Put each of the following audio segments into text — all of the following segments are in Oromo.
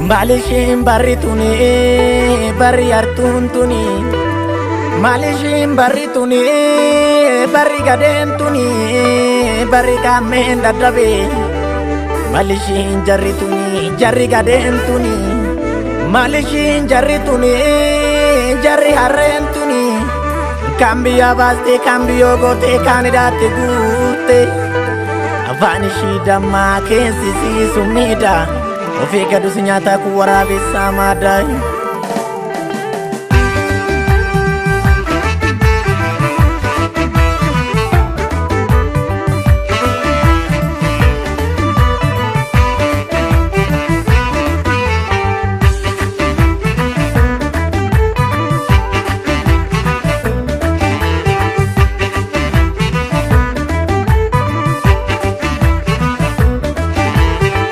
Maalishiin barri tuni barri hartuun tuni maalishiin barri tuni barri gadeen tuni barri qaammeen dadhabe maalishiin jarri tuni jarri gadeen tuni maalishiin jarri tuni jarri harreen tuni kan biyya baastee kan biyyoo gootee kan hidhaatte guutte afaan ishii dammaa keessi siisu miidha. Ofii gadus nyaataa kun waraabessaa maadaa.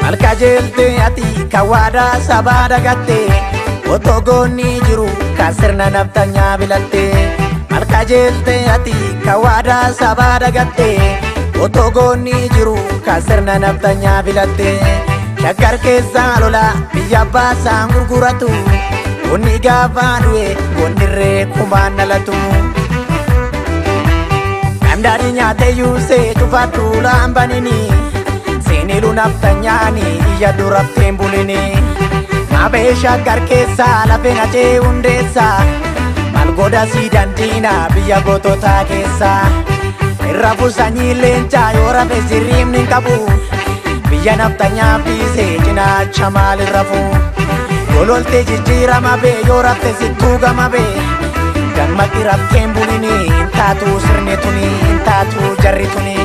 Malkajeelte ati kan waadaa sabaa dagatte otoo goonni jiru kan sirna naftanyaa filatte. Malkajeelte ati kan waadaa sabaa dagatte otoo goonni jiru kan sirna naftanyaa filatte. Shaggar keessaa lola biyya baasaan gurguratu goonni gaafa du'e goonnirree kumaan dhalatu. Kan daadhii nyaate yuusee cufadhu laambanini. Sinilu naftanyaani iyya durafteen bulini. Mabee shaggar keessaa lafeen acee hundeessaa. Maal godha sii dandiina biyya goototaa keessaa. Irra sanyii leencaa yoo rafe sirriimni hin qabu. Biyya naftanyaa fiisee cinaacha maal irra fu. Gololtee jijjiirama bee yoo rafte sittuu gama bee. Dammaqi rafteen bulini hin taatu sirni tuni hin taatu jarri tuni.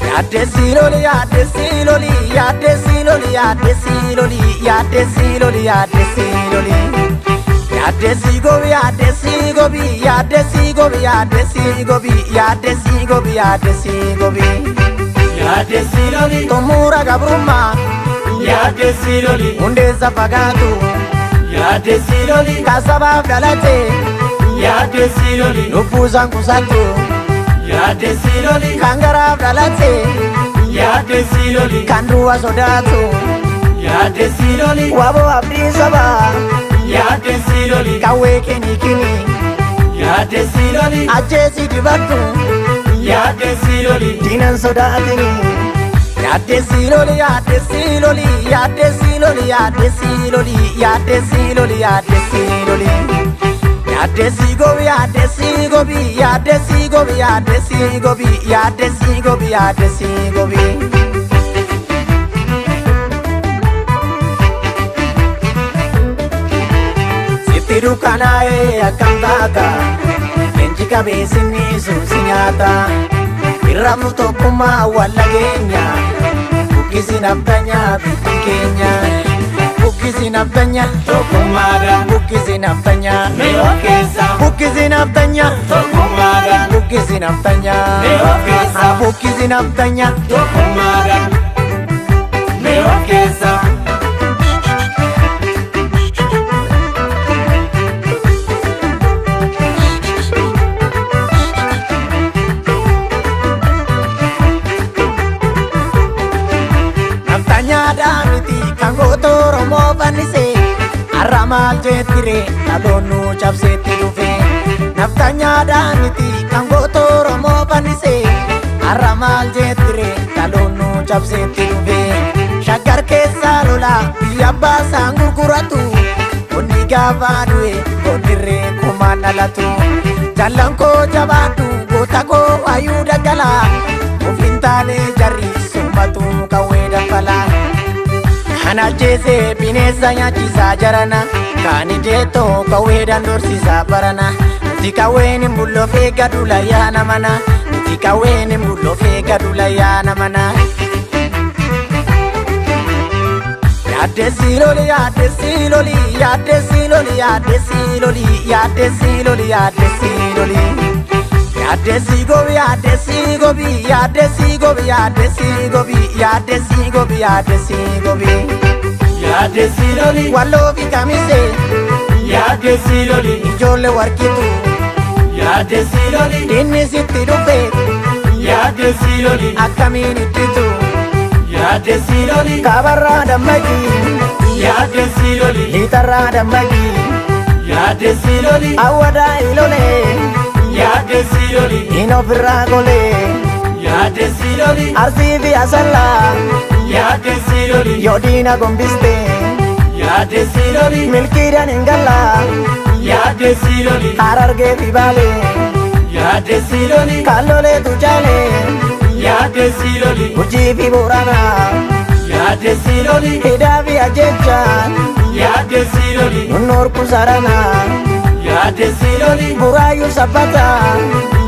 Yaaddeessi loli yaaddeessi loli yaaddeessi loli yaaddeessi loli yaaddeessi loli yaaddeessi loli. Yaaddeessi gobi yaaddeessi gobi yaaddeessi gobi yaaddeessi gobi yaaddeessi gobi yaaddeessi gobi. Yaaddeessi loli. Xumura gabrummaa Yaaddeessi loli. hundeessa fagaatu Yaaddeessi loli. kan sabaaf dhalate Yaaddeessi loli. lubbuusaan qusattu Yaaddeessi loli. kan garaaf dhalate Yaaddeessi loli. kan du'a sodaatu Yaaddeessi loli. waboo abdii sabaa Yaaddeessi loli. qawwee kini kini Yaaddeessi loli. ajjeesii dibadhu Yaaddeessi loli. diinan sodaatini. Yaaddeessi loli yaaddeessi loli yaaddeessi loli yaaddeessi loli yaaddeessi loli yaaddeessi loli. Yaaddeessi gobi yaaddeessi gobi yaaddeessi gobi yaaddeessi gobi yaaddeessi gobi yaaddeessi gobi. Sitti dukkanaa'ee akkam taata leenji qabeessinni sun si nyaata. Irramnu tokkummaa walla keenya buqqisi naftanyaa biyyi keenya. Buqqisi naftanyaa Tokkummaadhaan. buqqisi naftanyaa Mee of keessa. buqqisi naftanyaa Tokkummaadhaan. buqqisi naftanyaa Mee of keessa. buqqisi naftanyaa. Tokkummaadhaan. Mee of keessa. Naftanyaadhaa miti kan goota Oromoo fannise har'a maal jettire dhaloonni cabseetti dhufe. Naftanyaadhaa miti kan goota Oromoo fannise har'a maal jettire dhaloonni cabseetti dhufe. Shaggar keessaa lola biyya baasaan gurguratu Onni gaafa du'e goondirree kumaan dhalatu. Jallan koo jabaadhu goota koo waayuu daggalaa Of hin taane jarri summatu qawwee daffalaa. Kan ajjeese bineensa nyaachisaa jarana Kan ijeetoo qawweedhaan dorsisaa barana Nuti qawween hin bulloofee gadula yaana mana Nuti qawween hin bulloofee gadula yaana mana. Yaaddeessi loli yaaddeessi loli yaaddeessi loli yaaddeessi loli yaaddeessi loli yaaddeessi loli. Yaaddeessi gobi yaaddeessi gobi yaaddeessi gobi yaaddeessi gobi yaaddeessi gobi yaaddeessi gobi. Yaaddessi loli. Walloo fi Kamisee. Yaaddessi loli. Ijoollee warqitu. Yaaddessi loli. Diinni sitti dhufe. Yaaddessi loli. Akkamiin ittitu. Yaaddessi loli. Kaabarraa dammaqii. Yaaddessi loli. Liixarraa dammaqii. Yaaddessi loli. Awwadaa ilolee. Yaaddessi loli. Hin ofirraa golee. Yaaddessi loli. Arsii fi Asallaa. Yaaddessi loli. Yoo diina gombiste. Yaaddessi loli. Milkiidhaan hin gallaa. Yaaddessi loli. Harargee fi Baalee. Yaaddessi loli. Kalloleetu caalee. Yaaddessi loli. Gujii fi Booranaa. Yaaddessi loli. Hidhaa fi ajjechaan. Yaaddessi loli. Nunnoorku saranaa. Yaaddessi loli. Buraayyuu sabbataa.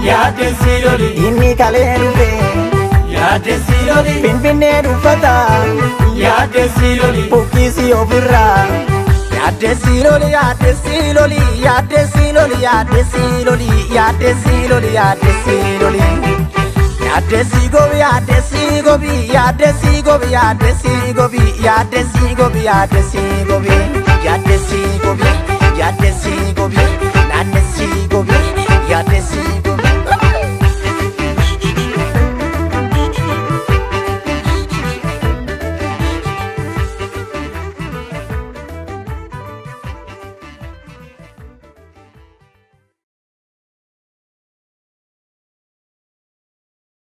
Yaaddessi loli. Inni kalee dhufe. Yaaddessi loli. Finfinnee dhuunfataa. Yaaddessi loli. Buqqisii ofirraa. Yaaddessi loli yaaddessi loli yaaddessi loli yaaddessi loli yaaddessi loli yaaddessi loli. Yaaddessi gobi yaaddessi gobi yaaddessi gobi yaaddessi gobi yaaddessi gobi yaaddessi gobi yaaddessi gobi yaaddessi.